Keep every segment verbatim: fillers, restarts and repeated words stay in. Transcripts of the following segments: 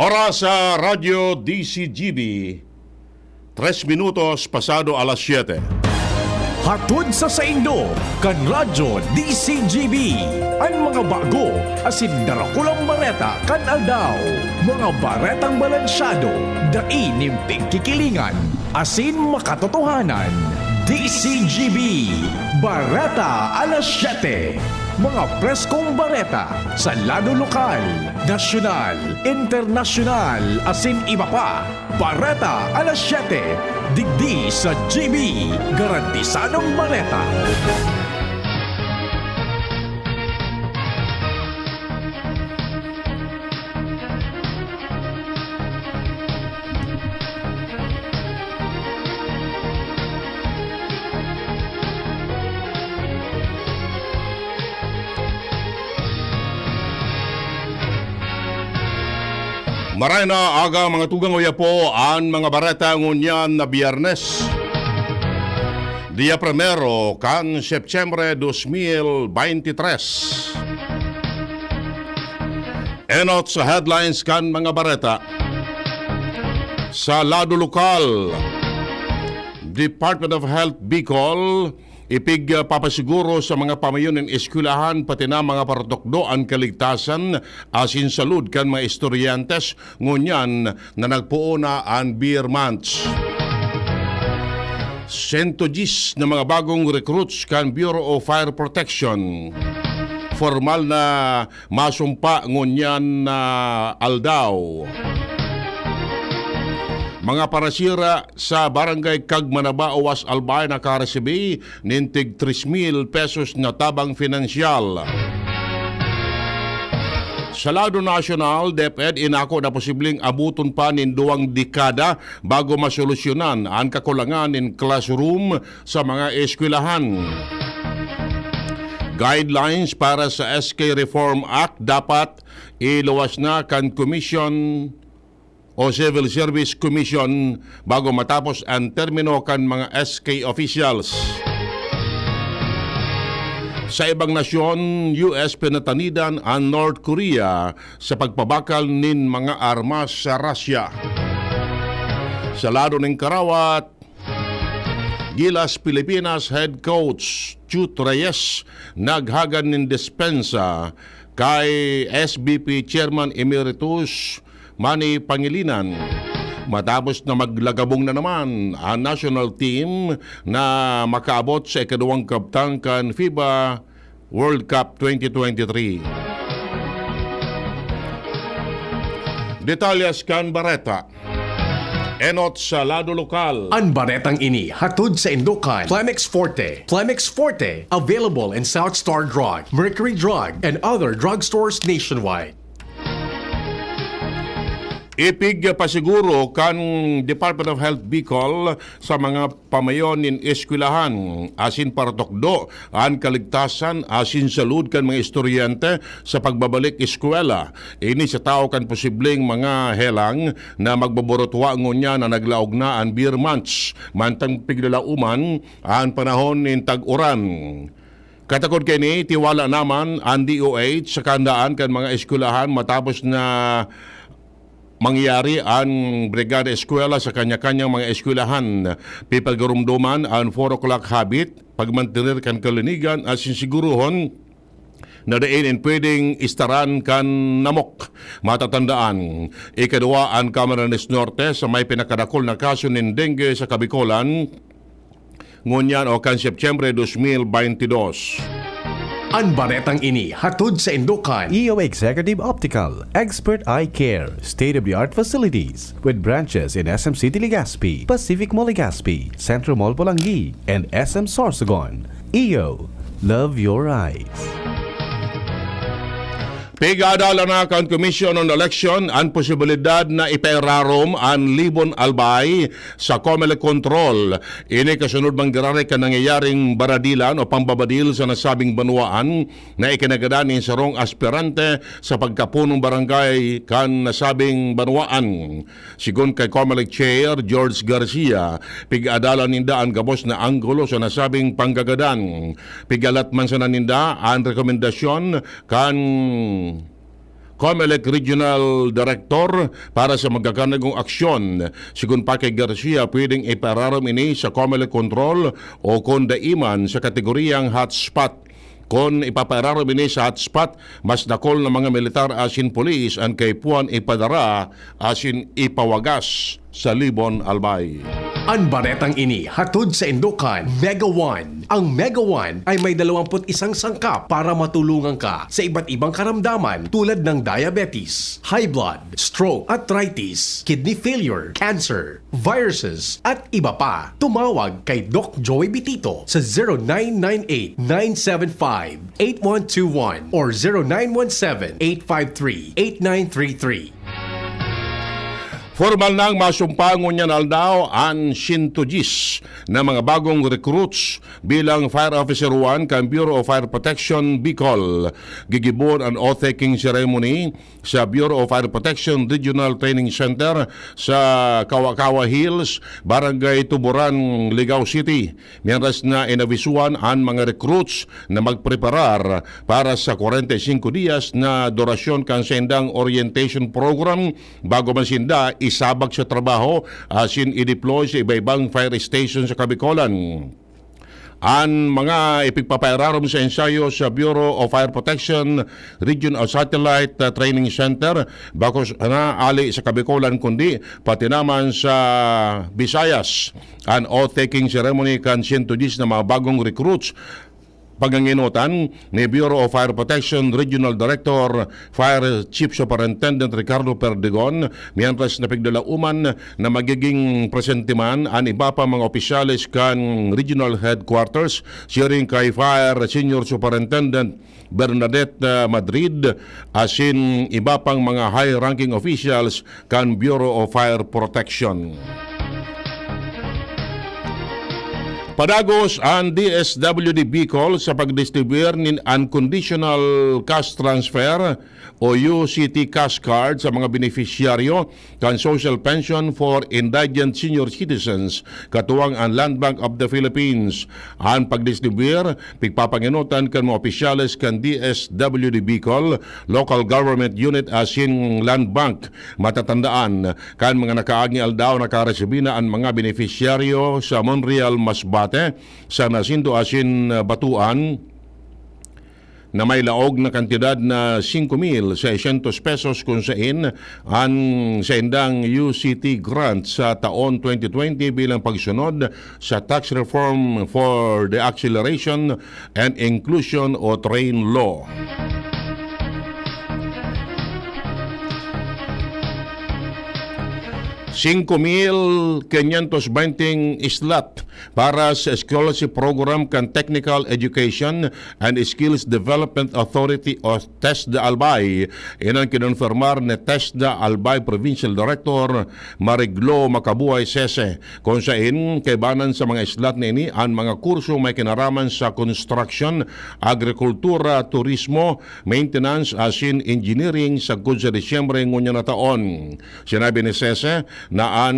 Oras sa Radyo D C G B, tres minutos pasado alas siyete. Hatod sa saindo, kan Radyo D C G B, an mga bago asin darakulang bareta kan aldaw. Mga baretang balansyado, dai nin pigkikilingan, asin makatotohanan. D C G B, Bareta alas siyete. Mga preskong bareta sa lado lokal, nasyonal, internasyonal, asin iba pa. Bareta alas siyete, digdi sa G B, garantisadong bareta. Maray na aga, mga tugang, uya po an mga bareta ngunyan na Biyernes, dia primero kan Setyembre dos mil baynte tres. Enot sa headlines kan mga bareta. Sa lado lokal, Department of Health Bicol ipigpapasiguro sa mga pamayo nin eskwelahan pati na mga paratukdo an kaligtasan asin salud kan mga estudyante ngunyan na nagpoon na an Beer Month. Sento dyes na mga bagong recruits kan Bureau of Fire Protection formal na masumpa ngunyan na aldaw. Mga parasira sa Barangay Cagmanaba, Oas, Albay, nakaresibi nin tig tres mil pesos na tabang finansyal. Sa lado nasyonal, DepEd inako na posibleng abuton pa nin duwang dekada bago masolusyonan an kakulangan nin classroom sa mga eskwelahan. Guidelines para sa S K Reform Act dapat iluwas na kan Commission o Civil Service Commission bago matapos an termino kan mga S K officials. Sa ibang nasyon, U S pinatanidan an North Korea sa pagpabakal nin mga armas sa Russia. Sa lado nin karawat, Gilas Pilipinas head coach Chut Reyes naghagan nin dispensa kay S B P Chairman Emeritus Manny Pangilinan, matapos na maglagabong na naman an national team na makaabot sa ikaduwang kabtang kan FIBA World Cup twenty twenty-three. Detalyes kan bareta. Enot sa lado lokal. An baretang ini hatod saindo kan Plemex Forte. Plemex Forte, available in South Star Drug, Mercury Drug, and other drugstores nationwide. Ipigpasiguro kan Department of Health Bicol sa mga pamayo nin eskwelahan asin paratukdo an kaligtasan asin salud kan mga estudyante sa pagbabalik eskwela. Ini sa tawo kan posibleng mga helang na magboborotwa ngunyan na naglaog na an Beer Months, mantang piglalauman an panahon nin tag-uran. Katakod kaini, tiwala naman an D O H sa kahandaan kan mga eskwelahan matapos na mangyari an Brigada Eskwela sa kanya-kanyang mga eskwelahan. Pipagarumdoman an four o'clock habit, pagmantener kan kalinigan asin sigurohon na dai nin pwedeng istaran kan namok. Matatandaan, ikaduwa an Camarines Norte sa may pinakadakul na kaso nin dengue sa Kabikolan, ngunyan o kan Setyembre dos mil baynte dos. An baretang ini hatod saindo kan E O Executive Optical, expert eye care, state-of-the-art facilities, with branches in S M City Legazpi, Pacific Mall Legazpi, Centro Mall Polangui, and S M Sorsogon. E O, love your eyes. Pig-aadalan na kan Commission on Election an posibilidad na ipairarom an Libon Albay sa Comelec control. Ini kasunod man giraray kan nangyayaring baradilan o pambabadil sa nasabing banwaan na ikinagadan nin sarong aspirante sa pagkapunong barangay kan nasabing banwaan. Sigon kay Comelec Chair George Garcia, pig-aadalan ninda an gabos na anggulo sa nasabing panggagadan. Pig-alat man sana ninda an rekomendasyon kan COMELEC Regional Director para sa magkakanagong aksyon. Sigon pa kay Garcia, pwedeng ipaararom ini sa COMELEC control o kon daiman sa kategoriyang hotspot. Kon ipapaararom ini sa hotspot, mas dakul na mga militar asin pulis an kaipuhan ipadara asin ipawagas sa Libon, Albay. An baretang ini hatod sa Indokan Mega One. Ang Mega One ay may dalawampu't isang sangkap para matulungan ka sa iba't ibang karamdaman tulad ng diabetes, high blood, stroke, arthritis, kidney failure, cancer, viruses, at iba pa. Tumawag kay Doc Joey Bitito sa zero nine nine eight, nine seven five, eight one two one or zero nine one seven, eight five three, eight nine three three. Formal nang masumpa ngunyan aldaw an sento dyes na mga bagong recruits bilang Fire Officer one kan Bureau of Fire Protection Bicol. Gigibohon an oath-taking ceremony sa Bureau of Fire Protection Regional Training Center sa Kawa-Kawa Hills, Barangay Tuburan, Ligao City. Mientras na inabisuhan an mga recruits na magpreparar para sa kwarenta y singko diyas na durasyon kan saindang orientation program bago man sinda isabak sa trabaho asin i-deploy sa iba-ibang fire station sa Kabikolan. An mga ipigpapairarom sa ensayo sa Bureau of Fire Protection Region o Satellite, uh, Training Center, bakos na ali sa Kabikolan, kundi pati naman sa Visayas. An oath-taking ceremony kan sento dyes na mga bagong recruits, paganginotan ni Bureau of Fire Protection Regional Director Fire Chief Superintendent Ricardo Perdigon, mientras na piglalauman na magiging presente man an iba pa mga opisyales kan Regional Headquarters, siring kay Fire Senior Superintendent Bernadette, ah, Madrid, asin iba pang mga high-ranking officials kan Bureau of Fire Protection. Padagos an D S W D Bicol sa pagdistribuir nin Unconditional Cash Transfer o U C T Cash Card sa mga benepisyaryo kan Social Pension for Indigent Senior Citizens, katuwang an Land Bank of the Philippines. An pagdistribuir, pigpapangenotan kan mga opisyales kan D S W D Bicol, Local Government Unit asin Land Bank. Matatandaan, kan mga nakaaging aldaw, nakaresibi na an mga benepisyaryo sa Monreal, Masbate, San Jacinto asin Batuan, na may laog na kantidad na singko mil seiscientos pesos, kun sain an saindang U C T grant sa taon twenty twenty bilang pagsunod sa Tax Reform for the Acceleration and Inclusion o TRAIN Law. Singko mil quinientos benteng slot para sa scholarship program kan Technical Education and Skills Development Authority o TESDA Albay. Iyan an kinonfirmar ni TESDA Albay Provincial Director Mariglo Macabuay Sese. Kun sain, kaibanan sa mga slot na ini an mga kurso may kinaraman sa construction, agrikultura, turismo, maintenance asin engineering sagkod sa Disyembre ngunyan na taon. Sinabi ni Sese na an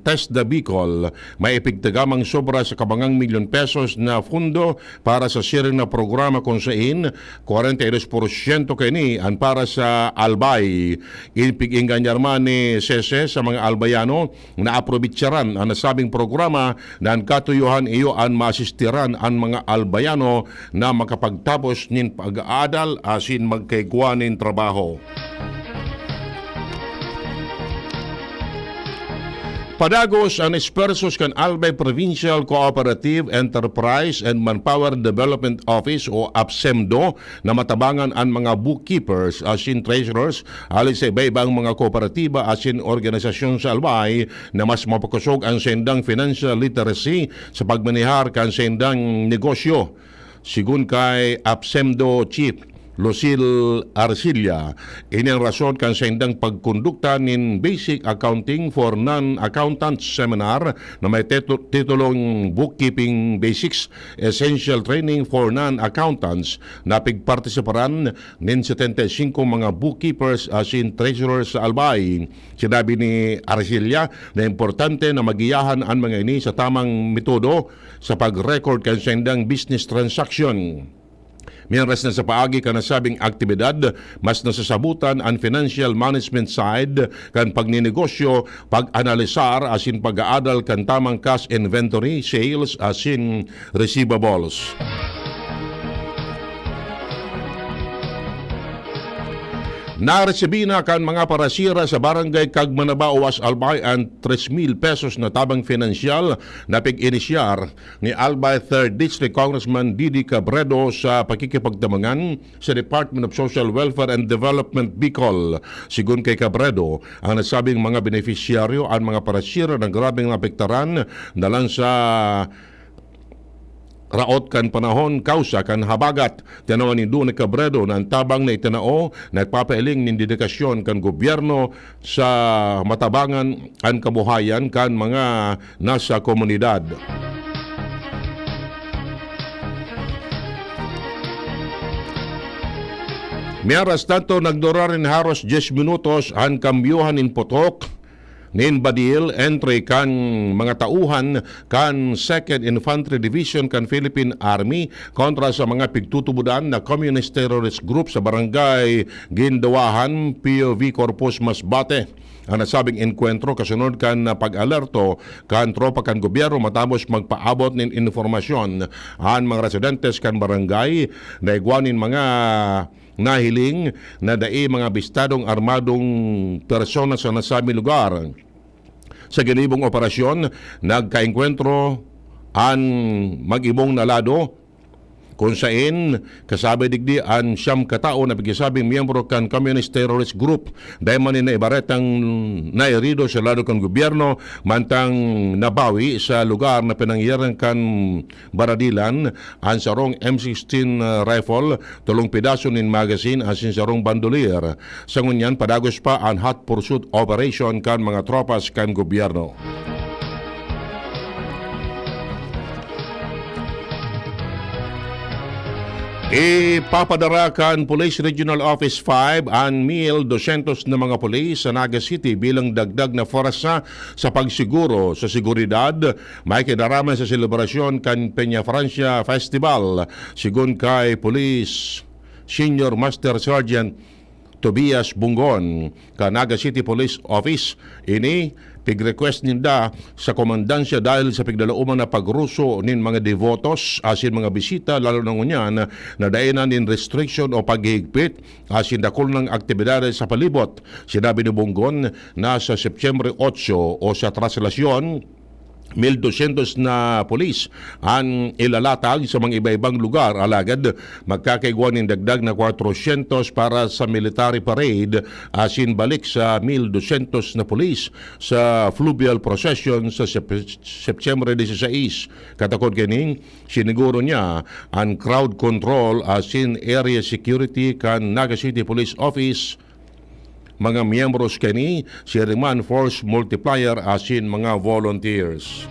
TESDA Bicol may ipigtagamang sobra sa kabangang milyon pesos na fundo para sa siring na programa, kun sain kwarenta y dos porsyento kaini an para sa Albay. Ipig-engañar man ni Sese sa mga Albayano na aprobetsaran an nasabing programa na an katuyohan iyo an maasistiran an mga Albayano na makapagtapos nin pag-aadal asin magkaigwa nin trabaho. Padagos an esfuerzos kan Albay Provincial Cooperative Enterprise and Manpower Development Office o APSEMDO na matabangan an mga bookkeepers asin treasurers hali sa iba-ibang mga kooperatiba asin organisasyon sa Albay na mas mapakosog an saindang financial literacy sa pagmanehar kan saindang negosyo. Sigon kay APSEMDO Chief Lucille Arcilla, ini an rason kan saindang pagkondukta nin Basic Accounting for Non-Accountants Seminar na may titu-, titulong Bookkeeping Basics, Essential Training for Non-Accountants na pigpartisiparan nin setenta y singko mga bookkeepers asin treasurers sa Albay. Sinabi ni Arcilla na importante na magiyahan an mga ini sa tamang metodo sa pag-record kan saindang business transaction. Mientras na sa paagi kan nasabing aktibidad, mas nasasabotan an financial management side kan pagninegosyo, pag-analisar asin pag-aadal kan tamang cash inventory, sales asin receivables. Naresibi na kan mga parasira sa Barangay Cagmanabao, Albay, an tres mil pesos na tabang finansyal na pig-inisyar ni Albay Third District Congressman Didi Cabredo sa pakikipagtabangan sa Department of Social Welfare and Development, Bicol. Sigon kay Cabredo, ang nasabing mga benepisyaryo an mga parasira na grabeng naapektaran dalan sa raot kan panahon kausa kan habagat. Tinawan nindo ni Cabredo na an tabang na itinao nagpapahiling nin dedikasyon kan gobyerno sa matabangan an kabuhayan kan mga nasa komunidad. Mientras tanto, nagdurar nin haros diyes minutos an kambyohan nin putok nin badil entre kan mga tauhan kan Second Infantry Division kan Philippine Army kontra sa mga pigtutubodan na communist terrorist group sa Barangay Gindawahan, P O V Corpus, Masbate. Ang nasabing engkwentro kasunod kan pag-alerto kan tropa kan gobyerno matapos magpaabot nin impormasyon an mga residentes kan barangay na igwa nin mga nahiling na dai mga bistadong armadong persona sa nasabing lugar. Sa ginibong operasyon, nagkaengkwentro an mag-ibong na lado, kun saen kasabi digdi an siyam ka tawo na pigsasabing miyembro kan communist terrorist group. Dai man nin naibaretang nairido sa lado kan gobyerno, mantang nabawi sa lugar na pinangyaran kan baradilan an sarong M sixteen rifle, tolong pedaso nin magazine asin sarong bandolier. Sa ngunyan, padagos pa an hot pursuit operation kan mga tropas kan gobyerno. Ipapadara kan Police Regional Office five an mil dosyentos na mga pulis sa Naga City bilang dagdag na pwersa sa pagsiguro sa seguridad. May kinaraman sa selebrasyon kan Peña Francia Festival, sigon kay Police Senior Master Sergeant Tobias Bungon, kan Naga City Police Office. Ini pig-request ninda sa komandansya dahil sa pigdalauman na pagruso nin mga debotos asin mga bisita, lalo na ngunyan na dai na nin restriction o paghihigpit asin dakul nang aktibidades sa palibot. Sinabi ni Bungon na sa Setyembre otso o sa traslasyon, mil dosyentos na pulis an ilalatag sa mga iba-ibang lugar, alagad magkakaigwa nin dagdag na kwatrosyentos para sa military parade asin balik sa mil dosyentos na pulis sa fluvial procession sa Sep-, Setyembre dieciséis. Katakod kaini, siniguro niya an crowd control asin area security kan Naga City Police Office, mga miyembros kani, siring man force multiplier asin mga volunteers.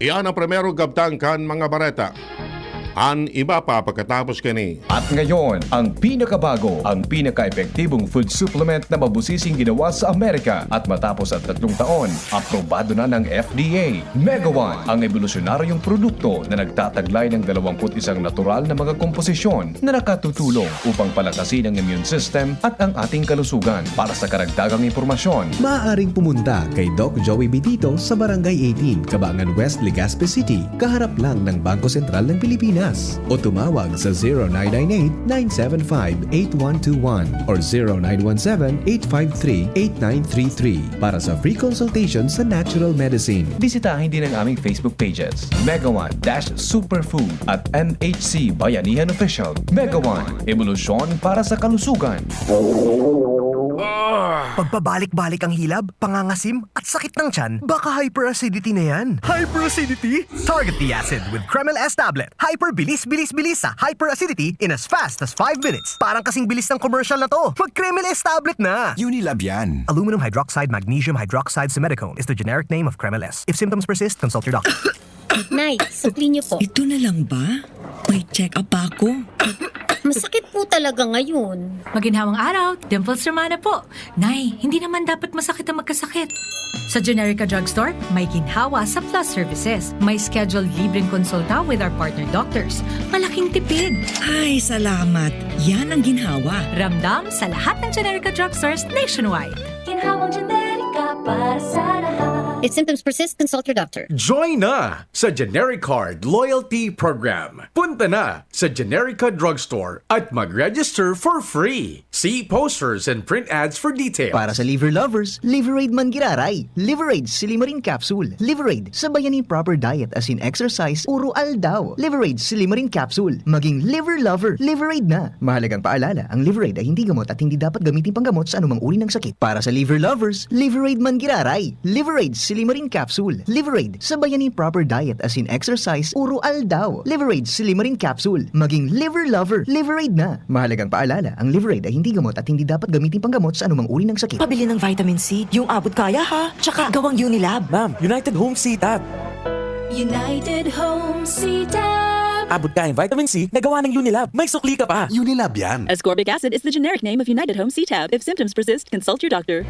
Iyan ang primerong kabtang kan mga bareta. An iba pa pagkatapos kani. At ngayon, ang pinakabago, ang pinaka-epektibong food supplement na mabusising ginawa sa Amerika. At matapos ang tatlong taon, aprobado na ng F D A. Megawan, ang ebolusyonaryong produkto na nagtataglay ng dalawampu't isang natural na mga komposisyon na nakatutulong upang palakasin ang immune system at ang ating kalusugan. Para sa karagdagang impormasyon, maaaring pumunta kay Doc Joey Bitito sa Barangay eighteen, Kabangan West, Legazpi City, kaharap lang ng Bangko Sentral ng Pilipinas. O tumawag sa zero nine nine eight, nine seven five, eight one two one or zero nine one seven, eight five three, eight nine three three para sa free consultation sa natural medicine. Bisitahin din ang aming Facebook pages, Megawan dash Superfood at M H C Bayanihan Official. Megawan, ebolusyon para sa kalusugan. Pagpabalik-balik ang hilab, pangangasim, at sakit ng tiyan, baka hyperacidity na yan. Hyperacidity? Target the acid with Kremel S tablet. Hyper bilis, bilis, bilis sa hyperacidity in as fast as five minutes. Parang kasing bilis ng commercial na to. Mag Kremel S tablet na! Unilab yan. Aluminum hydroxide magnesium hydroxide simethicone is the generic name of Kremel S. If symptoms persist, consult your doctor. Nay, sukli niyo po. Ito na lang ba? May check-up pa ako. Masakit po talaga ngayon. Maginhawang araw, Dimples Romana po. Nay, hindi naman dapat masakit ang magkasakit. Sa Generica Drugstore, may ginhawa sa plus services. May scheduled libreng konsulta with our partner doctors. Malaking tipid. Ay, salamat. Yan ang ginhawa. Ramdam sa lahat ng Generica Drugstores nationwide. Ginhawang Generica para sa lahat. If symptoms persist, consult your doctor. Join na sa Generic Card Loyalty Program. Punta na sa Generica Drugstore at mag-register for free. See posters and print ads for details. Para sa liver lovers, Liveraid man giraray. Liveraid Silimarin Capsule. Liveraid, sabayan nin proper diet as in exercise, uro aldaw. Liveraid Silimarin Capsule. Maging liver lover, Liveraid na. Mahalagang paalala, ang Liveraid ay hindi gamot at hindi dapat gamitin panggamot sa anumang uri ng sakit. Para sa liver lovers, Liveraid man giraray. Liveraid Silimarin Capsule. Liveraid, sabayan nin proper diet as in exercise, uro aldaw. Liveraid Silimarin Capsule. Maging liver lover, Liveraid na. Mahalagang paalala, ang Liveraid ay hindi gamot at hindi dapat gamitin panggamot sa anumang uri ng sakit. Pabili ng vitamin C, yung abot kaya ha. Tsaka gawang Unilab. Ma'am, United Home C-Tab. United Home C-Tab. Abot kayang vitamin C na gawa ng Unilab. May sukli ka pa. Unilab yan. Ascorbic acid is the generic name of United Home C-Tab. If symptoms persist, consult your doctor.